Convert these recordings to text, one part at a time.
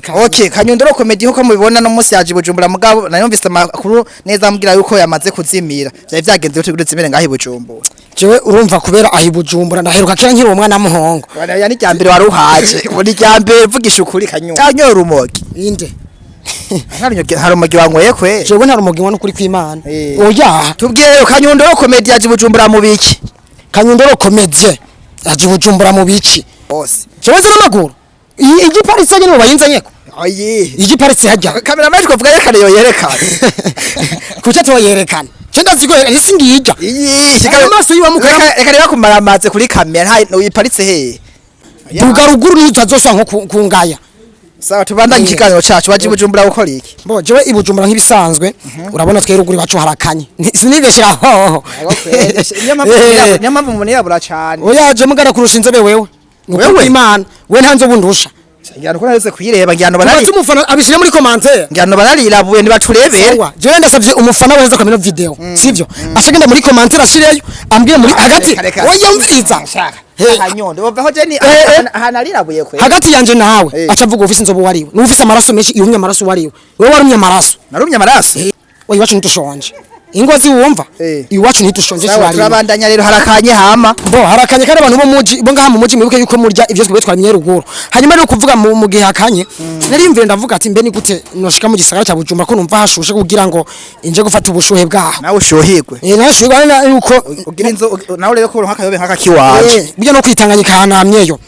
Ndatekanye. Okay, Kanyondoro Comedy, nkuko mubibona, no munsi yaje i Bujumbura, mugabo nayumvise amakuru neza ambwira yuko yamaze kuzimira. Vyari vyagenze gute kugira zimire ngaho i Bujumbura? Jewe urumva, kubera ahi Bujumbura ndaheruka kera nkiri umwana w'umuhungu. Ya, ni rya mbere wari uhaje? Ubu ni rya mbere? Vugisha ukuri, Kanyundo. Kanyora urumogi? Inde? Hari urumogi wanyweye kwe? Jewe nta rumogi nywa, n'ukuri kw'Imana. Oya. Tubwire rero, Kanyondoro Comedy yaje i Bujumbura mu biki? Kanyondoro Comedy aje i Bujumbura mu biki? Bose. Jewe nzi n'amaguru. Iyi igiparitse nyene mu bayinze nyeko. Ayi. Igiparitse hajya. Cameraman, twavuga yerekane, yo yerekane. Kuki atoyerekana? Je ndazi ko isi ngijya. Iyi. Ayo maso yiwa mukara. Reka reba kumaramaze kuri kamera, nta uyiparitse he? Duga ruguru niho utazosanga nko kungaya. Sawa, tubandanye ikiganiro cacu. Waje i Bujumbura gukora iki? Bo jewe i Bujumbura nk'ibisanzwe, urabona twe ruguru iwacu harakanye. Sinibeshera hoho. Niyo mpamvu umuntu yirabura cane. Oya, je mugana kurusha inzobe wewe. Wewe? Wewe Imana, we nta nzobe undusha. Ngira nuko naretse kuyireba, ngira ngo Tubaze umufana abishire muri commentaire. ngira ngo bararirabuye, ntibaturebere. Sawa, jewe ndasavye umufana wese akamenya video, sivyo? Ashagenda muri commentaire ashireyo, ambwiye muri hagati. Reka, reka. Oya, umviriza. He. Kanyondo bava je ni ahantu arirabuye kwe. Hagati yanje nawe, aca avuga ufise inzobe wariwe. Ni ufise amaraso menshi, yumye amaraso wariwe. Wewe warumye amaraso. Narumye amaraso. Oya, iwacu ntitushonje. Ingozi wumva? Iwacu ntitushonje. Sawa. Turarima. Turabandanya rero, harakanye hama. Bo harakanye, kandi abantu bo muji, bo ngaha mu muji, mwibuke yuko murya ivyo twebwe twarimye ruguru. Hanyuma rero kuvuga mu gihe hakanye, nariyumvire ndavuga ati mbe ni gute noshika mu gisagara cya Bujumbura ko numva hashushe, kugira ngo inje gufata ubushuhe bwaho. Nawe ushuhirwe. Eh, nashuhirwa na yuko ugira inzu nawe rero ko uronka akayobe nk'aka kiwaje. Eh, burya no kwitanganyika hanamyeyo.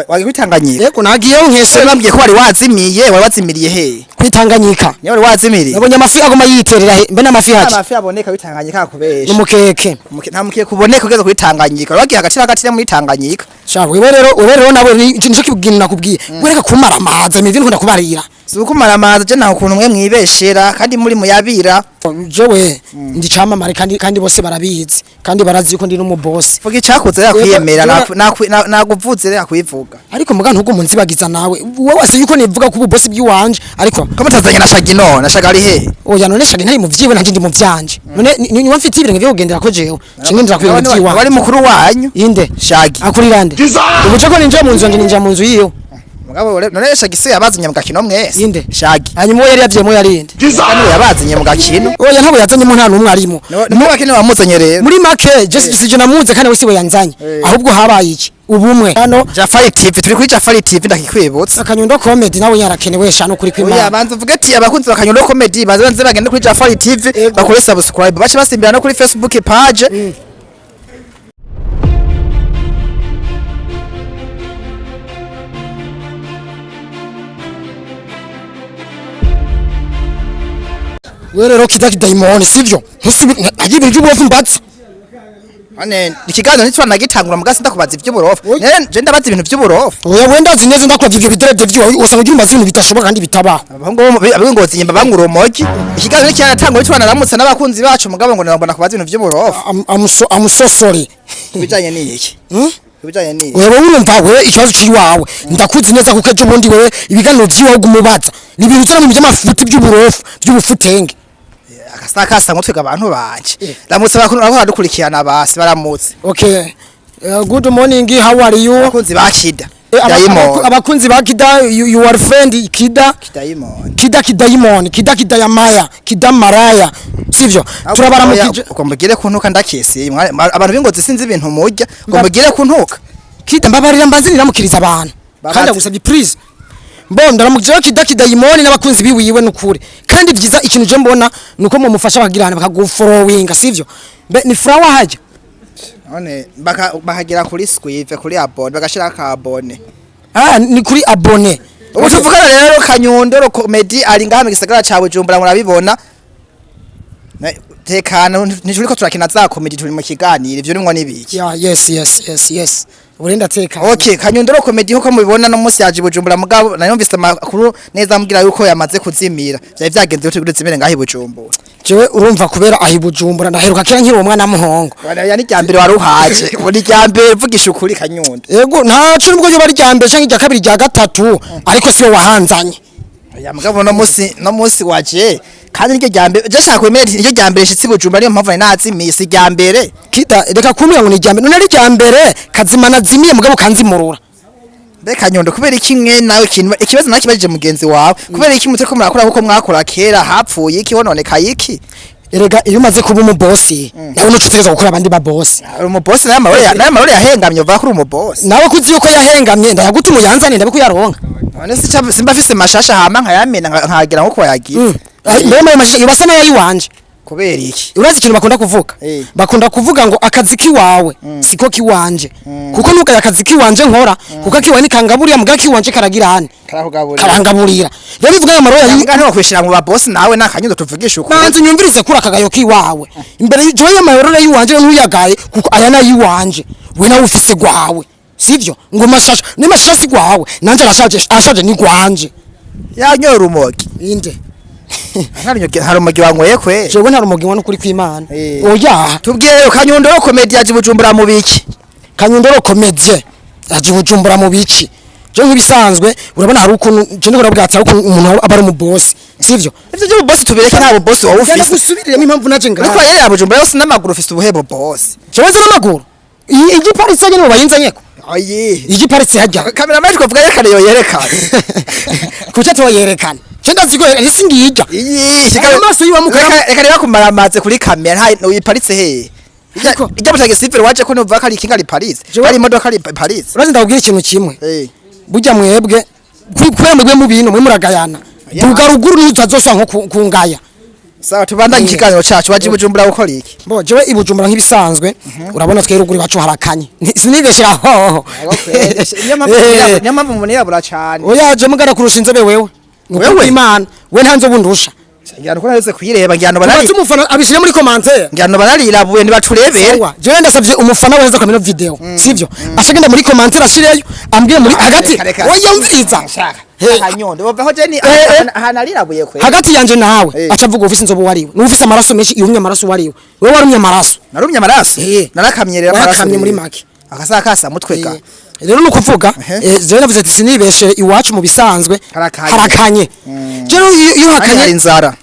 Wagiye kwitanganyika? Yego, nagiyeyo nkese. Ese bambwiye ko wari wazimiye, wari wazimiriye he? Kwitanganyika. Niyo wari wazimiriye? Nabonye amafi aguma yiterera he, mbe n'amafi haje. Amafi aboneka witanganyika akubesha. N'umukeke. Nta mukeke kuboneka ugeze kuri Tanganyika. Wari wagiye hagati hagati muri Tanganyika. Sha, wewe rero nawe nico kibwira nakubwiye. Wereka kumara amazi imivyo nkunda kubarira. Si ukumara amazi, je nta ukuntu mwe mwibeshera kandi muri muyabira. Jewe ndi camamare, kandi bose barabizi, kandi barazi yuko ndi n'umubosi. Vuga icakuze rero kwiyemera. Jewe Nakuvuze rero kwivuga. Ariko muga ntugu munzibagiza nawe wowe wase yuko nivuga ko ububosi bw'iwanje, ariko ko mutazanye na Shagi none? Na Shagi ari he? Oya, none Shagi ntari mu vyiwe, nanje ndi mu vyanje. None niwe mfite ibirenge vyo kugendera ko jewe cingendera ku birenge Wari vy'iwanje. mukuru wanyu. Inde? Shagi. Akurirande ubu ko ninjiye mu nzu yanje, ninjira mu nzu yiwe. Mugabo none Shagi se yabazinye mu gakino mwese? Inde? Shagi. Hanyuma uwo yari yavyemo yarinde? Niwe yabazinye mu gakino. Oya, ntabwo yazanyemo, nta n'umwe arimo. Ni bakene wamuzanye rero. Muri make je sije namuze, kandi we siwe yanzanye. Ahubwo habaye iki? Ubumwe hano. Jafari TV, turi kuri Jafari TV, ndakikwibutsa. Akanyundo Comedy nawe yarakenewe shano kuri Oya, kwimana. banza uvuge ati abakunzi ba Kanyundo Comedy baze banze bagende kuri Jafari TV, bakore subscribe, bace basimbira no kuri Facebook page. Wewe rero kida kidayimoni, sivyo? Ntusubi agiye ibintu by'uburofu mbatse. None ikiganiro ntitwanagitangura mugasi ndakubaza ivy'uburofu. Nene je ndabaza ibintu vy'uburofu. Oya, wenda azi neza, ndakuravye ivyo biderevye vyiwe, usanga ugira umbaza ibintu bidashoboka kandi bitabaho. Abahungu ab'ingozi nyimba banywa urumogi. Ikiganiro cyaratangwa ntitwanaramutse n'abakunzi bacu, mugabo ngo nabona kubaza ibintu vy'uburofu. I'm so sorry. Kubijanye n'iki? Hmm? Kubijanye n'iki? Wewe urumva, wewe ikibazo c'iwawe ndakuzi neza, kuko ejo bundi wewe ibiganiro vy'iwawe ugumubaza ni ibintu uzana mu by'amafuti, by'uburofu, by'ubufutenge. Akasakasa ngo twega abantu banje. Ramutse abakunzi bako badukurikirana, basi baramutse. Okay, good morning, how are you? Abakunzi ba Kida. Eh, Diamond. abakunzi ba Kida, you are friend Kida. Diamond. Kida Kidayimoni, Kida Kidayamaya, Kida Maraya, sivyo? Turabaramukije. Uko mbugire kuntuka ndakese. Abantu b'ingozi sinzi ibintu murya. Ngo mbugire kuntuka. Kida, mbabarira, mbanze niramukiriza abantu. Babaze. Kandi agusabye please. Mbo ndaramukije Kida Kidayimoni n'abakunzi biwiwe nukuri. Kandi byiza, ikintu je mbona nuko mumufasha bakagirana bakagufollowinga, sivyo? Mbe ni flower hajya? None bakagera kuri squive, kuri abone, bagashira ka abone. Ah, ni kuri abone. Ubu tuvugana rero, Kanyondoro Comedy ari ngaha mu gisagara ca Bujumbura, murabibona. Tekana, ntituriko turakina za comedy, turi mu kiganiro, ivyo nimwo nibiki? Yeah, yes. Urenda teka. Okay, Kanyondoro Comedy, nkuko mubibona, no munsi yaje i Bujumbura, mugabo nayumvise amakuru neza ambwira yuko yamaze kuzimira. Vyari vyagenze gute kugira zimire ngaha i Bujumbura? Jewe urumva, kubera ahi Bujumbura ndaheruka kera nkiri umwana w'umuhungu. Ya, ni rya mbere wari uhaje? Ubu ni rya mbere? Vugisha ukuri, Kanyundo. Yego, ntaco nubwo yoba ari rya mbere canke irya kabiri, irya gatatu, ariko siwe wahanzanye. Ya mugabo no munsi waje kandi niryo rya mbere. Je shaka kwemera niryo rya mbere shitsi Bujumbura, niyo mpamvu nari nazimiye, si rya mbere. Kita, reka kumbwira ngo ni irya mbere. None ari irya mbere kazima nazimiye, mugabo kanzimurura. Mbega Nyondo, kubera iki mwe nawe ikintu ikibazo nakibajije mugenzi wawe, kubera iki muteko murakora kuko mwakora kera? Hapfuye iki? Hononekaye iki? Erega iyo umaze kuba umubosi, nawe nuco utegerezwa gukora abandi babosi. Uri umubosi, nayo amarore nayo amarore yahengamye, uva kuri umubosi. Nawe kuzi yuko yahengamye, ndayagutuma uyanzane, ndabikuyaronka. None se simba afise mashasha, hama nkayamena nkagira nkuko wayagize. Mbere ayo mashasha yubasa n'ayayiwanje. Kubera iki? Urazi ikintu bakunda kuvuga? Bakunda kuvuga ngo akazi kiwawe siko kiwanje, kuko ntugaye akazi kiwanje nkora, kuko akiwawe nikangaburiya, muga kiwanje karagira hane. Karakugaburira. Karangaburira. Rero bivuga ayo maroya. Mbwa ntiwakwishira mu babosi nawe nakanyundo, tuvugisha ukuri. Manzi nyumvirize kuri akagayo kiwawe imbere jewe y'amarore yiwanje ntuyagaye, kuko aya nayiwanje, we nawe ufise gwawe, sivyo? Ngo mashasha ni mashasha si gwawe, nanje arashaje, arashaje ni gwanje. Yanyoye urumogi. Inde? Hari urumogi wanyweye kwe? Jewe nta rumogi nkwa n'ukuri kw'Imana. Oya. Tubwire rero, Kanyundo Comedy yaje Bujumbura mu biki? Kanyundoro Comedy aje Bujumbura mu biki? Je nk'ibisanzwe urabona hari ukuntu je ndiko ndabwira ati hari ukuntu umuntu aba ari umubosi, sivyo? Ivyo by'ububosi tubireke, nta bubosi wowe Genda ufise. Gusubiriremo impamvu naje Uriko ngaha. urayerera Bujumbura yose n'amaguru, ufise ubuhebo bosi? Jewe nzi n'amaguru. Iyi igiparitse nyene mu bayinzanyeko. Ayi. Igiparitse hajya. Cameraman, twavuga yerekane, yo yerekane. Kuki atoyerekana? Je ndazi ko isi ngijya. Iyi. Ayo maso yiwa Reka reba kumaramaze kuri kamera, nta uyiparitse he? Ariko- Ijya mutage sivile waje ko nuvuga ko ari ikinga riparitse. Jewe- Ari imodoka riparitse. Urazi ndakubwira ikintu kimwe. Burya mwebwe kubera mwebwe mu bintu mwe muragayana. Duga ruguru niho utazosanga nko kungaya. Sawa, tubandanye ikiganiro cacu. Waje Bujumbura gukora iki? Bo jewe i Bujumbura nk'ibisanzwe, urabona twe ruguru iwacu harakanye. Sinibeshera hoho. Niyo mpamvu niyo mpamvu umuntu yirabura cane. Oya, je mugara kurusha inzobe wewe. Wewe? Wewe Imana, we nta nzobe undusha. Ngira nuko naretse kuyireba, ngira no barari. Tubatse umufana abishire muri commentaire. Ngira no bararirabuye, ntibaturebere. Sawa, jewe ndasavye umufana wese akamenya video, sivyo? Ashagenda muri commentaire ashireyo, ambwiye muri hagati. Oya, umviriza. Hey. Kanyondo bavaho je ni ahantu arirabuye kwe. Hagati yanje nawe, acavuga ufise inzobe wariwe. N'ufise amaraso menshi, yumye amaraso wariwe. Wewe warumye amaraso. Narumye amaraso. Narakamye rero amaraso. Warakamye muri make. Akasakasa mutweka. Rero ni ukuvuga, jewe navuze ati sinibeshe iwacu mu bisanzwe Harakanye. Harakanye. Rero iyo Kandi hari hakanye, inzara.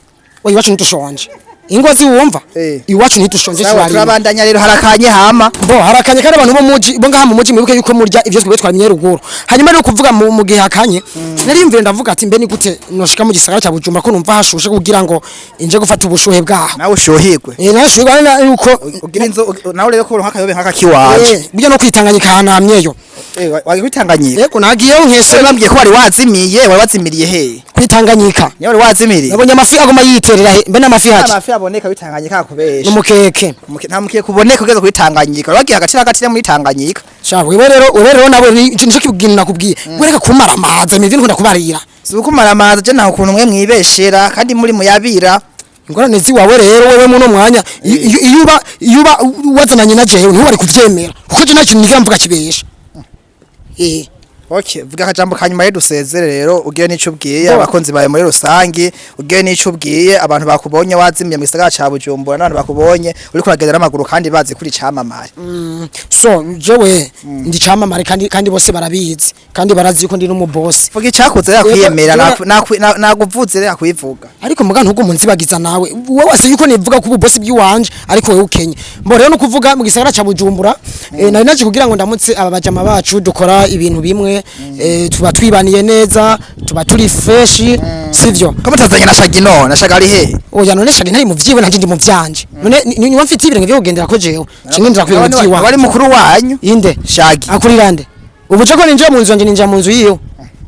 oya, iwacu ntitushonje. Ingozi wumva? Iwacu ntitushonje, Sawa, turarima. turabandanya rero, harakanye hama. Bo harakanye kandi abantu bo muji bo ngaha mu muji mwibuke yuko murya ivyo twebwe twarimye ruguru. Hanyuma rero kuvuga mu gihe hakanye, nariyumvire ndavuga ati mbe ni gute noshika mu gisagara ca Bujumbura ko numva hashushe kugira ngo inje gufata ubushuhe bwaho. Nawe ushuhirwe. Nashuhirwa yuko ugira inzu nawe rero ko uronka akayobe nk'aka kiwaje. Burya no kwitanganyika hanamyeyo. Wagitanganyika. Yego, nagiyeyo nkese. Bambwiye ko wari wazimiye, wari wazimiriye he? Kwitanganyika. Niyo wari wazimiriye. Nabonye amafi aguma yiterera he, mbe n'amafi haje. Amafi aboneka bitanganyika akubesha. N'umukeke. Nta mukeke kuboneka ugeze kuri Tanganyika. Wari wagiye hagati na hagati muri Tanganyika. Sha wewe rero, wewe rero nawe nico kibwira nakubwiye. Wereka kumara amazi imivyo nkunda kubarira. Si ukumara amazi, je nta ukuntu mwe mwibeshera kandi muri muyabira. Ingorane ziwawe rero wewe muno mwanya iyo uba wazananye na jewe ntiwari kuvyemera, kuko je nta kintu nigira mvuga kibesha. Okay, vuga akajambo kanyuma rero dusezere rero, ugire n'ico ubwiye Bo. abakunzi bawe muri rusangi, ugire n'ico ubwiye abantu bakubonye wazimiye mu gisagara ca Bujumbura n'abantu bakubonye uriko uragenda n'amaguru kandi bazi kuri camamare. So jewe ndi camamare kandi bose barabizi kandi barazi yuko ndi n'umubosi. Vuga icakuze rero kwiyemera. Jewe- Naguvuze rero kwivuga. Ariko muga ntugu munzibagiza nawe wowe wase yuko nivuga ku bubosi bw'iwanje, ariko wewe ukenye. Mbo rero no kuvuga mu gisagara ca Bujumbura, nari naje kugira ngo ndamutse aba bajama bacu dukora ibintu bimwe, tuba twibaniye neza, tuba turi fresh, sivyo? Ko mutazanye na Shagino, na Shaga ari he? Oya, none Shagi ntari mu vyiwe, nanje ndi mu vyanje. None niba mfite ibirenge vyo kugendera ko jewe cingendera ku birenge vyiwanje. Wari mukuru wanyu. Inde? Shagi. Akurirande ubu cako ninjiye mu nzu yanje, ninjira mu nzu yiwe.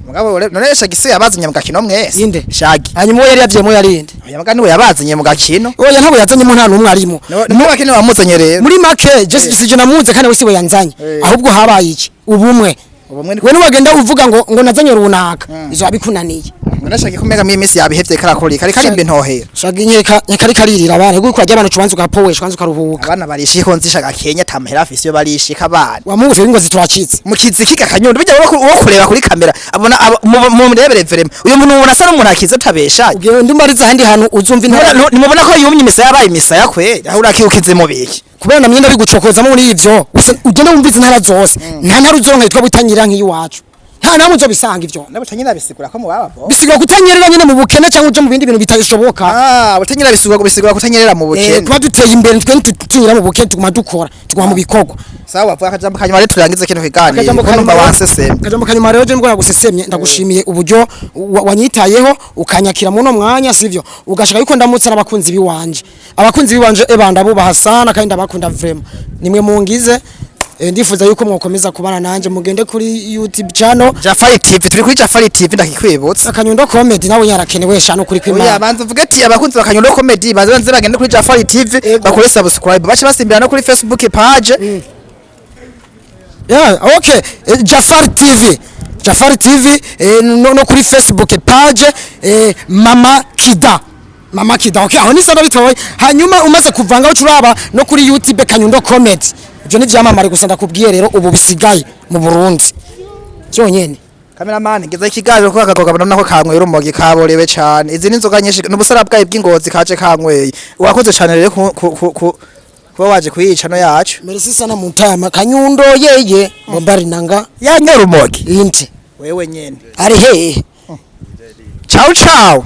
Mugabo none Shagi se yabazanye mu gakino mwese? Inde? Shagi. Hanyuma uwo yari yavyemo yarinde? Oya, muga niwe yabazanye mu gakino. Oya, ntabwo yazanyemo, nta n'umwe arimo. Ni bakene wamuzanye rero. Muri make je sije namuze kandi we siwe yanzanye. Ahubwo habaye iki? Ubumwe. Ubumwe ni We niwagenda uvuga ngo nazanye runaka, izo abikunaniye. None Shagi kumega mu minsi yabihevye karakora kari karimbe ntohera. Shagi nkeka nkeka ariko aririra abana kuko kurya abantu ubanza ugapowesha, ubanza ukaruhuka. Abana barishika nzisha gakenya tamahera afise iyo barishika abana. Wamubuje ingozi turacitse. Mukizi kiga Kanyundo bijya wo kureba kuri kamera abona mu murebere vraiment uyu muntu ubona asa n'umuntu akize utabeshaye. Ugiye ndumbariza ahandi hantu uzumva intara. Nimubona ko yumye imisaya, yabaye imisaya kweri, aho urakiukize mu biki? Kubera namye ndabigucokozamo muri ivyo, ugenda wumviza intara zose, nta ntara uzoronka yitwa Butanyerera nk'iyiwacu. Nta namwe uzobisanga ivyo. Nabutanyerera bisigura ko mu baba bo. Bisigura kutanyerera nyene mu bukene cyangwa uje mu bindi bintu bitashoboka. Ah, butanyerera bisigura kutanyerera mu bukene. Kuba duteye imbere, twe ntitunyura mu bukene, tuguma dukora, tuguma mu bikorwa. Sawa, vuga akajambo kanyuma rero turangize kino kiganiro. Akajambo Ko numva kanyuma. wanseseme. Akajambo kanyuma rero, je mbwo nagusesemye, ndagushimiye uburyo wanyitayeho ukanyakira muno mwanya, sivyo? Ugashaka yuko ndamutse n'abakunzi biwanje. Abakunzi biwanje, eba, ndabubaha sana kandi ndabakunda vraiment, nimwe mungize. Ndifuza yuko mwokomeza kubana nanje, mugende kuri YouTube channel. Jafari TV, turi kuri Jafari TV, ndakikwibutsa. Akanyundo Comedy nawe yarakenewe shano kuri Oya, kwimana. banza uvuge ati abakunzi bakanyundo Comedy baze banze bagende kuri Jafari TV bakore subscribe, bace basimbira no kuri Facebook page. Yeah, okay. Jafar TV. Jafar TV, no kuri Facebook page, Mama Kida. Mama Kida. Okay, aho ni sana bitoye. Hanyuma umaze kuvanga ucuraba no kuri YouTube Kanyundo Comedy. Ibyo ni vyamamare gusa ndakubwiye rero ubu bisigaye mu Burundi. Byonyene. Cameraman, ngeze ikiganiro ko akagoga nako kanywera urumogi kaborewe cane. Izi ni inzoga nyinshi n'ubusara bwayo bw'ingozi kaje kanyweye. Wakoze cane rero kuba waje kuyica no yacu. Merci sana mutama Kanyundo yeye bombari nanga. Yanywera urumogi. Inte. Wewe nyene. Ari hehe? Ciao ciao.